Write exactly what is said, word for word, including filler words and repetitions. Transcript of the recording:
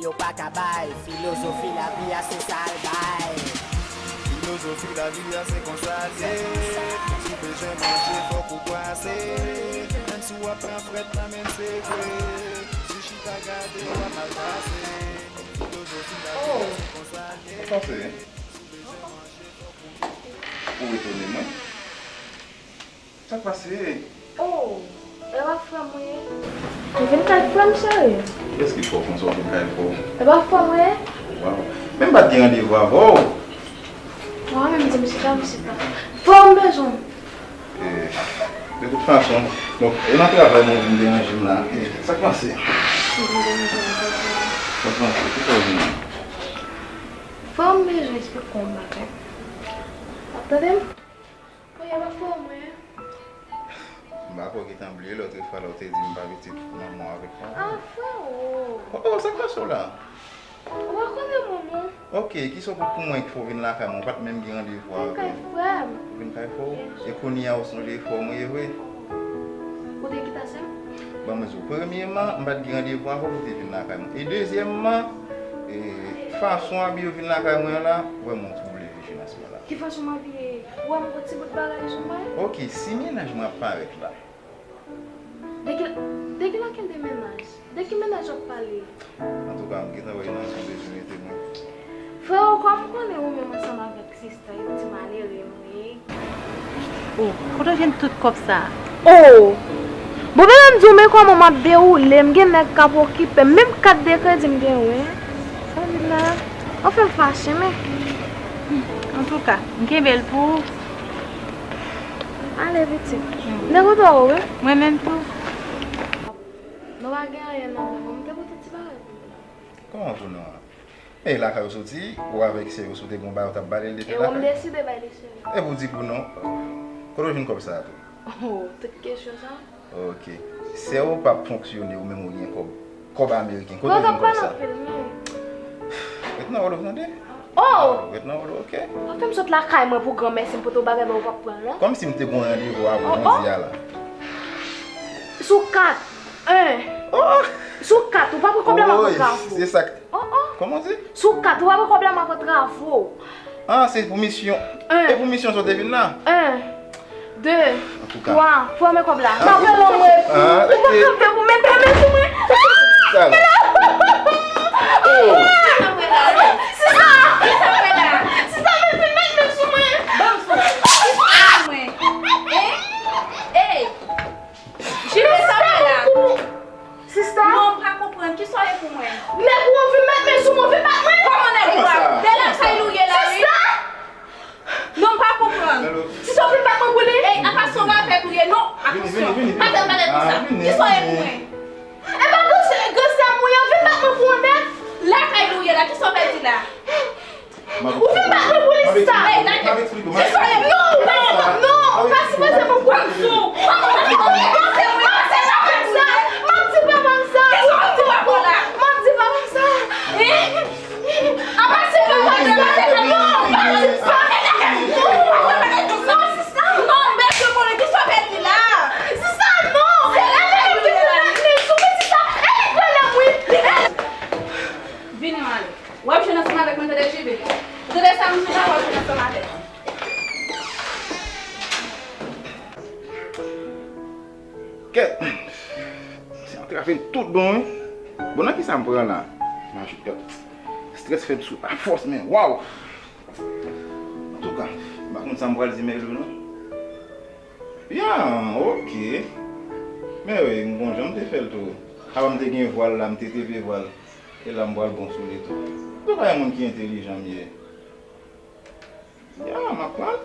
Ou pa ka bay, filozofi lavi a se sa l bay. Filozofi lavi a se konsa l ye. Si w bezwen manje, fòk ou kwase. Menm si w ap pran frèt nan men l se vre. Si w chita gade, w ap mal pase. Filozofi lavi a se konsa l ye. Sa k pase? Ou etone mwen? Sa k pase? Oh, e pa frè m ou ye? Ou vin kay frè m, cheri? Kiyès ki fè w konsa w vin kay frè w? E pa frè m ou ye? Waw. Men m pa t gen randevou avè w. Mwen menm di m chita, m chita. Frè m bezwen w. Eh, de tout fason, donk, e nan travay mwen vin deranje m la. Eh, sa k pase? Ou vin deranje m, sa k pase? Sa k pase? Poukisa w vin? Frè m bezwen eksplike w yon bagay. W ap tande m? Wi, e pa frè w mwen ye? M pa kwè w gentan bliye lòt fwa la w te di m pa pitit manman w avèk papa w. Ah, frè w! Oh, oh, sa k pase w la? Ou pa konnen manman w? Ok, kisa w pou, pou mwen ki fè w vin lakay mwen? Ou pa t menm gen randevou avè m. Vin kay frè m. Vin kay frè w? Yes. E kounye a ou sonje frè w mwen ye vre? Ou te kite sè m? Ban mwen di w, premyeman, m pa t gen randevou avè w pou w te vin lakay mwen. E dezyèmman, e, fason w abiye w vin lakay mwen an la, vrèman w twouble jenès mwen la. Ki fason m abiye? Ou wè m gon ti bout bagay sou mwen? Ok, si mennaj mwen ap parèt la. De ki, de ki lakèl de mennaj? De ki mennaj w ap pale? Antouka, m gentan wè nan son bezwen mete mwen. Freo, kòm m konnen ou menm ansanm avèk sista, yon ti malere nou ye. Oh, kote w jwenn tout kòb sa a? Oh! Bon, men m di w, men kòman m ap dewoule, m gen nèg k ap okipe m, menm kat de kredi m gen, wi. Sa vin la. Anfen, m fache, men. Antouka, m kenbe l pou ou. Ale, pitit. M te kontan wè w, wi. Mwen menm tou. Nou pa gen anyen nan men w, m te pote ti bagay pou nou. Kòman pou nou an? E lakay ou soti, ou avèk sè yo, si w te gen yon bagay ou t ap ba li, li te lakay? E ou m deside bay li sè yo. Epi w di pou non. Kote w jwenn kòb sa a tou? Oh, tout kesyon sa? Ok. Sè w p ap fonksyone, ou menm ou gen kòb. Kòb ameriken. Kote w jwenn kòb sa? Anpil, men. Ret nan wòl ou tande? Oh! Ret nan wòl ou, ok? Pa fè m sot lakay mwen pou granmèsi m pote w bagay ba ou p ap pran l, non? Kòmsi m te gon randevou avè w jodi a la. Sou kat. En. Oh! Sou kat, ou pa pran kòb la, m ap pran travay. Se sa k... Oh, oh. Kòman w di? Sou kat, ou pa pran kòb la, m ap pran travay. Ah, se pou misyon. En. E pou misyon sa w te vin la? En, de, twa, fè w men kòb la. M ap rele w mwen. Ou pa ka fè pou mete men sou mwen. Sa la. Oh. Sista! Sista, men vin met men sou mwen. Ban m sou. Sista, men mwen. Hein? Hey! Jibe sa w fè la? Sista? Non, m pa konprann. Kisa w ye pou mwen? Nèg ou an vin met men sou mwen, vin bat mwen. Kòman nèg ou a? De lakay li w ye la, wi. Sista! Non, m pa konprann. Sista, w vin bat mwen pou li? Ey, apa se yon ravèt ou ye? Non, atansyon. Pa fè m bagay konsa. Kisa w ye pou mwen? E pa gran sè, gran sè m ou ye, vin bat mwen pou yon nèg. Lakay li w ye la, kisa w pèdi la? Ou vin bat mwen pou li, sista. Ey, lage. Kisa w ye? Non, non, non, ou pa sipoze mwen pou li. M ap di papa m sa. M ap di papa m sa. M ap di papa m sa. Apa se papa m sa. Non, pa di sa. Non, non, sista. Non, bèl ke konnen, kisa w pèdi la? Sista, non. E nèg ki vin met men sou mwen, sista. E li pale wi. Vini, m ale. W ap jwenn ansanm avèk mwen, tande, Jibe? Ou tande sa m di w la, w ap jwenn ansanm avèk mwen. Kèt! Se antrave m tout bon, wi. Bon, nan kisa m pran la? M ajoute kèt. Strès fè m sou afòs, men, waw! Antouka, m pa konn sa m pral di Melo, non. Ya, ok. Men wi, m gon jan m te fè l tou. Avan m te gen vwal la, m te tepe vwal. E la m pral bon sou li tou. Ou pa yon moun ki entelijan m ye. Ya, m ap pran l.